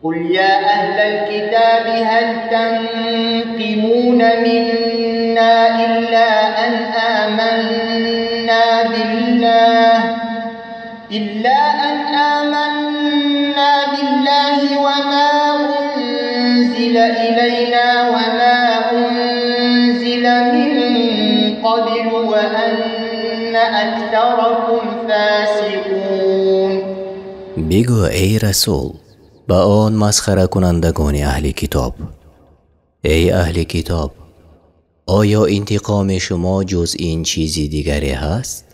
قل يا أهل الكتاب هل تنقمون منا إلا أن آمنا بالله وما أنزل إلينا وما أنزل من قبل وأن أكثركم فاسقون. بگو ای رسول ба он масхаракунандагони аҳли китоб: эй аҳли китоб, оё интиқоми шумо ҷуз ин чизи дигаре ҳаст,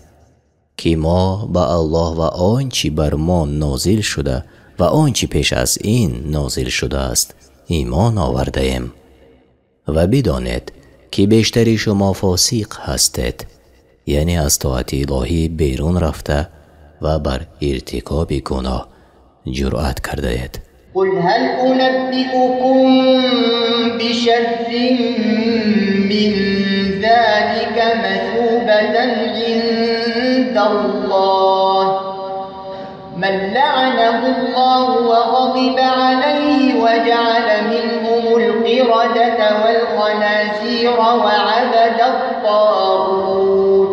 ки мо ба Аллоҳ ва он чӣ бар мо нозил шуда ва он чӣ пеш аз ин нозил шудааст имон овардаем? Ва бидонед, ки бештари шумо фосиқ ҳастед, яъне аз тоати илоҳӣ берун рафта ва бар иртикоби гуноҳ ҷуръат кардаед. قل هل أنبئكم بشر من ذلك مثوبة عند الله من لعنه الله وغضب عليه وجعل منهم القردة والخنازير وعبد الطاغوت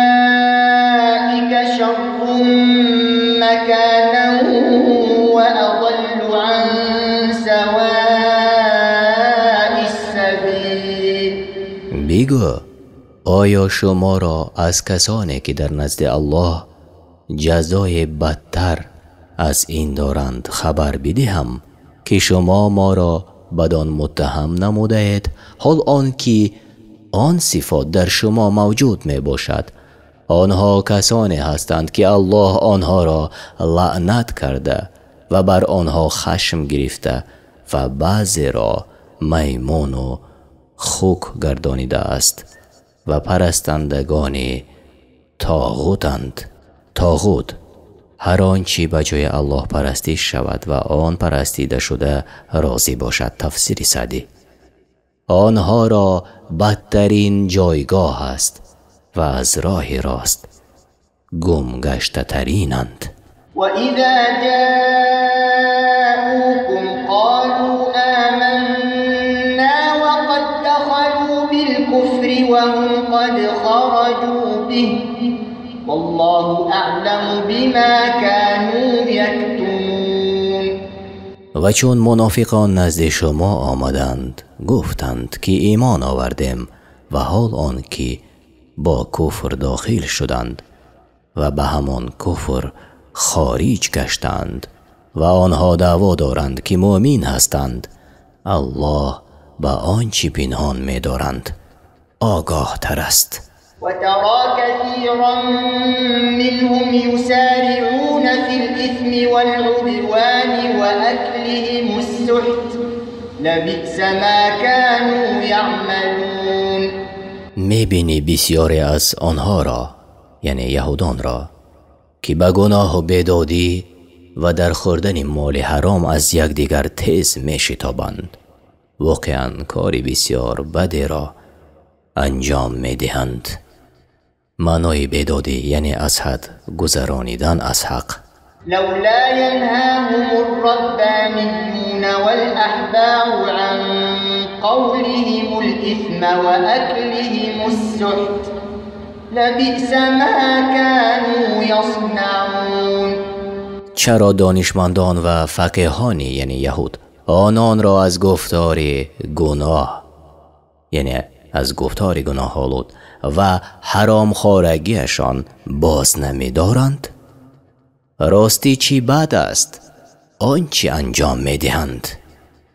أولئك شر مكانا وأضل عن سواء السبيل. بگو оё шуморо аз касоне ки дар назди Аллоҳ ҷазои бадтар аз ин доранд хабар бидиҳам, ки шумо моро бадон муттаҳам намудаед, ҳол он ки он сифот дар шумо мавҷуд мебошад? Онҳо касоне ҳастанд, ки Аллоҳ онҳоро лаънат карда ва бар онҳо хашм гирифта ва баъзеро маймуну хук гардонидааст ва парастандагони тоғутанд. Тоғут ҳар он чӣ ба ҷои Аллоҳ парастиш шавад ва он парастида шуда розӣ бошад. Тафсири Саъдӣ. Онҳоро бадтарин ҷойгоҳ аст ва аз роҳи рост гумгаштатаринанд. وإذا جاءوكم قالوا آمنا وقد دخلوا بالكفر وهم قد خرجوا به والله أعلم بما كانوا يكتمون. Ва чун мунофиқон назди шумо омаданд, гуфтанд, ки имон овардем, ва ҳол он ки бо куфр дохил шуданд ва ба ҳамон куфр хориҷ гаштанд ва онҳо даъво доранд, ки муъмин ҳастанд. Аллоҳ ба он чӣ пинҳон медоранд огоҳтар аст. وترى كثيرا منهم يسارعون في الإثم والعدوان وأكلهم السحت لبئس ما كانوا يعملون. Мебинӣ бисёре аз онҳоро, яъне яҳудонро, ки ба гуноҳу бедодӣ ва дар хӯрдани моли ҳаром аз якдигар тез мешитобанд. Воқеан кори бисёр бадеро анҷом медиҳанд. Маънои бедодӣ яъне аз ҳад гузаронидан аз ҳақ. لولا ينهاهم الربانيون والأحبار عن قولهم الإثم وأكلهم السحت لبئس ما كانوا يصنعون. Чаро донишмандон ва фақеҳони, яъне яҳуд, ононро аз гуфтори гуноҳ, яъне аз гуфтори гуноҳолуд ва ҳаромхорагиашон боз намедоранд? Ростӣ чӣ бад аст он чӣ анҷом медиҳанд.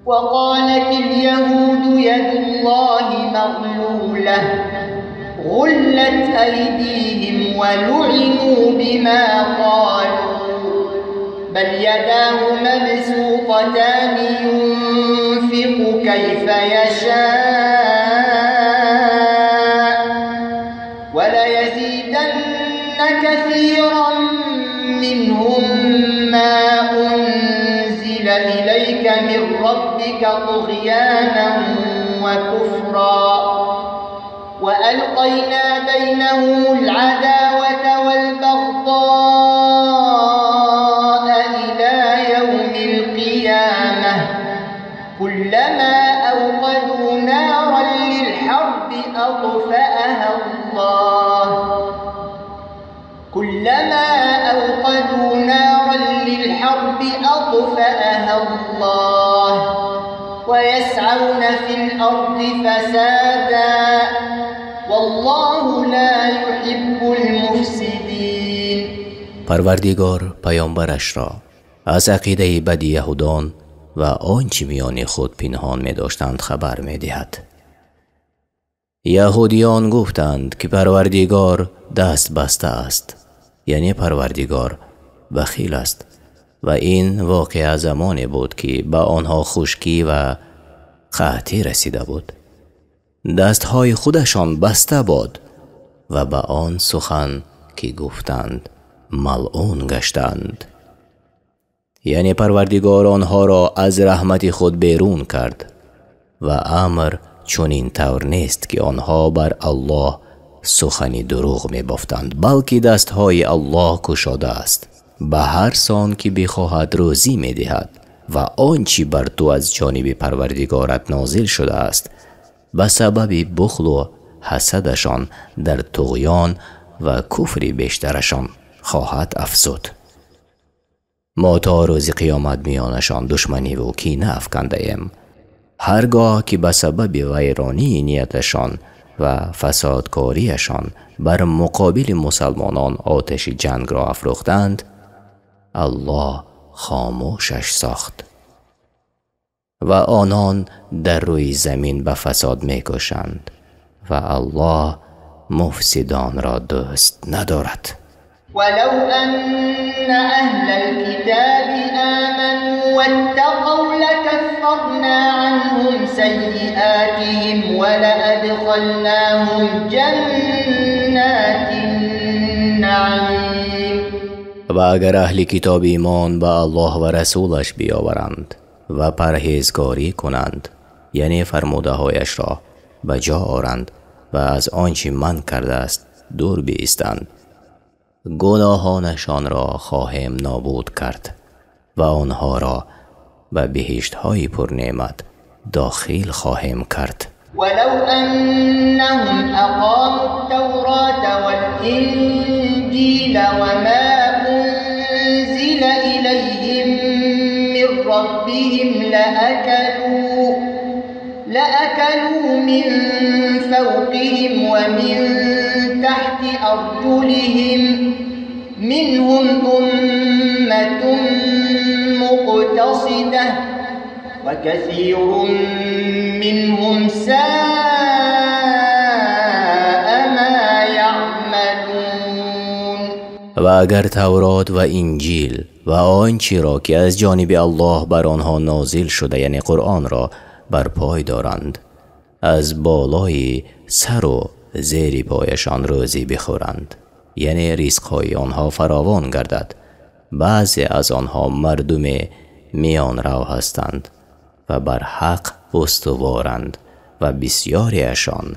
وقالت اليهود يد الله مغلولة غلت أيديهم ولعنوا بما قالوا بل يداه مبسوطتان ينفق كيف يشاء وليزيدن كثيرا منهم ما أنزل إليك من ربك طغيانا وكفرا وألقينا بينهم العداوة والبغضاء إلى يوم كلما أوقدوا نارا للحرب أطفأها الله كلما أوقدوا نارا للحرب أطفأها الله ويسعون في الأرض فسادا والله لا يحب المفسدين. Парвардигор паёмбарашро аз ақидаи бади яҳудон ва он чӣ миёни худ пинҳон медоштанд хабар медиҳад. Яҳудиён гуфтанд, ки Парвардигор даст баста аст, яъне Парвардигор бахил аст. Ва ин воқеа замоне буд, ки ба онҳо хушкӣ ва қаҳтӣ расида буд. Дастҳои худашон баста буд ва ба он сухан ки гуфтанд малъун гаштанд. Яъне Парвардигор онҳоро аз раҳмати худ берун кард ва амр чунин тавр нест, ки онҳо бар Аллоҳ сухани дурӯғ мебофтанд, балки дастҳои Аллоҳ кушода аст, ба ҳар сон ки бихоҳад рӯзӣ медиҳад ва он чӣ бар ту аз ҷониби Парвардигорат нозил шудааст ба сабаби бухлу ҳасадашон дар туғён ва куфри бештарашон хоҳад афзуд. Мо то рӯзи қиёмат миёнашон душманиву кина афкандаем. Ҳаргоҳ ки ба сабаби вайронии нияташон ва фасодкориашон бар муқобили мусалмонон оташи ҷангро афрӯхтанд, Аллоҳ хомӯшаш сохт ва онон дар рӯи замин ба фасод мекӯшанд ва Аллоҳ муфсидонро дӯст надорад. ولو أن أهل الكتاب آمنوا واتقوا لكفرنا عنهم سيئاتهم ولأدخلناهم جنات النعيم. Ва агар аҳли китоб имон ба Аллоҳ ва расулаш биёваранд ва парҳезгорӣ кунанд, яъне фармудаҳояшро ба ҷо оранд ва аз он чӣ манъ кардааст дур биистанд, гуноҳонашонро хоҳем нобуд кард ва онҳоро ба биҳиштҳои пурнеъмат дохил хоҳем кард. ولو أنهم أقاموا التوراة والإنجيل وما أنزل إليهم من ربهم لأكلوا من فوقهم ومن تحت أرجلهم منهم أمة مقتصدة وكثير منهم ساء ما يعملون. Ва агар Таврот ва Инҷил ва он чиро ки аз ҷониби Аллоҳ бар онҳо нозил шуда, яъне Қуръонро бар пой доранд, аз болои сару зери пояшон рӯзӣ бихӯранд, яъне ризқҳои онҳо фаровон гардад. Баъзе аз онҳо мардуме миёнрав ҳастанд ва бар ҳақ устуворанд ва бисёриашон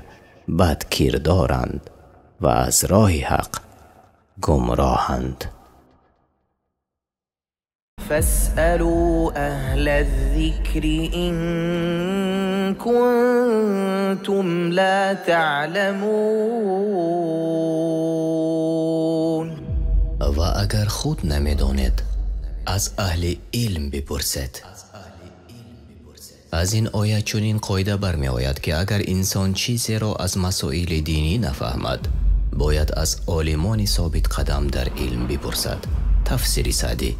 бадкирдоранд ва аз роҳи ҳақ гумроҳанд. فاسألوا أهل الذكر إن كنتم لا تعلمون. Ва агар худ намедонед, аз аҳли илм бипурсед. Аз ин оя чунин қоида бармеояд, ки агар инсон чизеро аз масоили динӣ нафаҳмад, бояд аз олимони собитқадам дар илм бипурсад. Тафсири Саъдӣ.